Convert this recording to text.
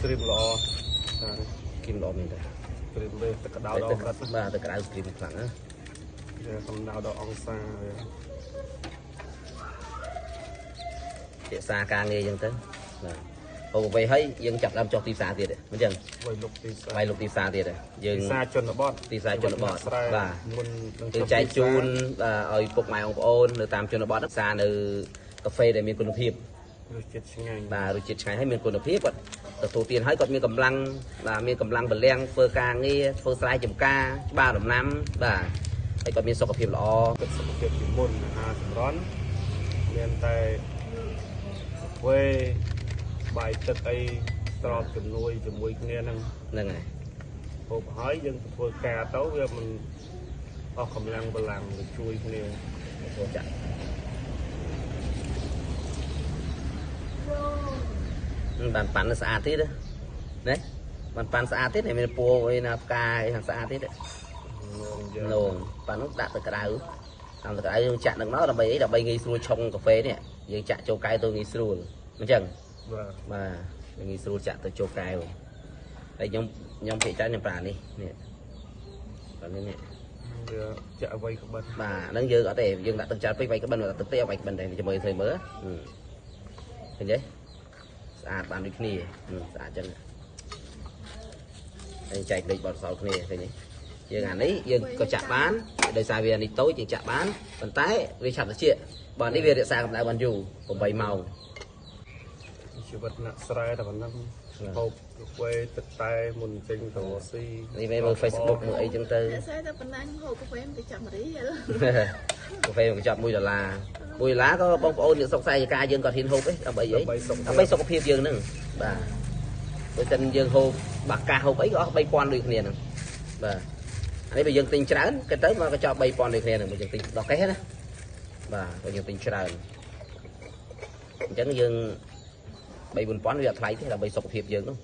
គ្រីមល្អ គ្រីមល្អមែនទេ គ្រីមវាទឹកក្តៅដល់កម្រិត បាទទឹកក្តៅគ្រីមខ្លាំងណា វាកម្ដៅដល់អង្សាវា ភាសាការងារអញ្ចឹងទៅបាទហូបកាហ្វេហើយយើងចាប់ដើមចុះទីផ្សារទៀតមិនអញ្ចឹង វាយលុកទីផ្សារ វាយលុកទីផ្សារទៀតយើង ទីផ្សារជនបទ ទីផ្សារជនបទបាទ មុន នឹងចែកជូនឲ្យពុកម៉ែបងប្អូននៅតាមជនបទផ្សារនៅកាហ្វេដែលមានគុណភាព រសជាតិឆ្ងាញ់ បាទរសជាតិឆ្ងាញ់ហើយមានគុណភាពគាត់ទទួលទានហើយគាត់មានកម្លាំងបាទមានកម្លាំងបលាំងធ្វើការងារធ្វើស្រែចម្ការច្បារដំណាំបាទហើយគាត់មានសុខភាពល្អ គិតសុខភាពពីមុនអាហារសម្រន់មានតែកាហ្វេបាយទឹកអីស្របជំនួយជាមួយគ្នាហ្នឹង ហ្នឹងហើយ ហូបហើយយើងទៅធ្វើការទៅវាមិនអស់កម្លាំងបលាំងវាជួយគ្នា ចូលចាក់បានប៉ាន់ស្អាតទៀតណាបានប៉ាន់ស្អាតទៀតមានពួរអីណាផ្កាអីស្អាតទៀតនងប៉ាន់នោះដាក់ទឹកក្តៅតាមទឹកក្តៅយើងចាក់នឹងមកដើម្បីអីដើម្បីងាយស្រួលឆុងកាហ្វេនេះយើងចាក់ចូលកែវទៅងាយស្រួលអញ្ចឹង បាទ បាទងាយស្រួលចាក់ទៅចូលកែវហើយខ្ញុំភាគច្រើនខ្ញុំប្រើនេះនេះបាទនេះ វាចាក់អ្វីក្បិន បាទហ្នឹងយើងអត់ទេយើងដាក់ទឹកច្រើនពេកវាយក្បិនដាក់ទឹកទេវាយក្បិនដែរជាមួយស្អីមើលឃើញទេស្អាតបានដូចគ្នាស្អាតចឹងហើយចែកលេខបត់សល់គ្នាឃើញទេយើងអានេះយើងក៏ចាក់បានដោយសារវានេះតូចយើងចាក់បានប៉ុន្តែវាឆាប់ត្រជាក់បាទនេះវារក្សាកម្ដៅបានយូរ8ម៉ោង ជីវិតអ្នកស្រែតែប៉ុណ្ណឹងហូបកាហ្វេទឹកតែមុនចេញទៅស៊ី នេះមើល Facebook មើលអីចឹងទៅ អ្នកស្រែតែប៉ុណ្ណឹងហូបកាហ្វេមកចាប់1រៀល កាហ្វេមកចាប់1ដុល្លារ1ដុល្លារក៏បងប្អូនអ្នកសុខសាយការយើងក៏ហ៊ានហូបទេដើម្បីអីដើម្បីសុខភាពយើងហ្នឹងបាទបើមិនយើងហូបបាកាសហូបអីក៏អស់3000ដូចគ្នាហ្នឹងបាទអានេះបើយើងទិញច្រើនគេទៅមកក៏ចប់3000ដូចគ្នាហ្នឹងបើយើងទិញដល់កេះណាបាទបើយើងទិញច្រើនអញ្ចឹងយើង3-4000វាអត់ថ្លៃទេដើម្បីសុខភាពយើងនោះ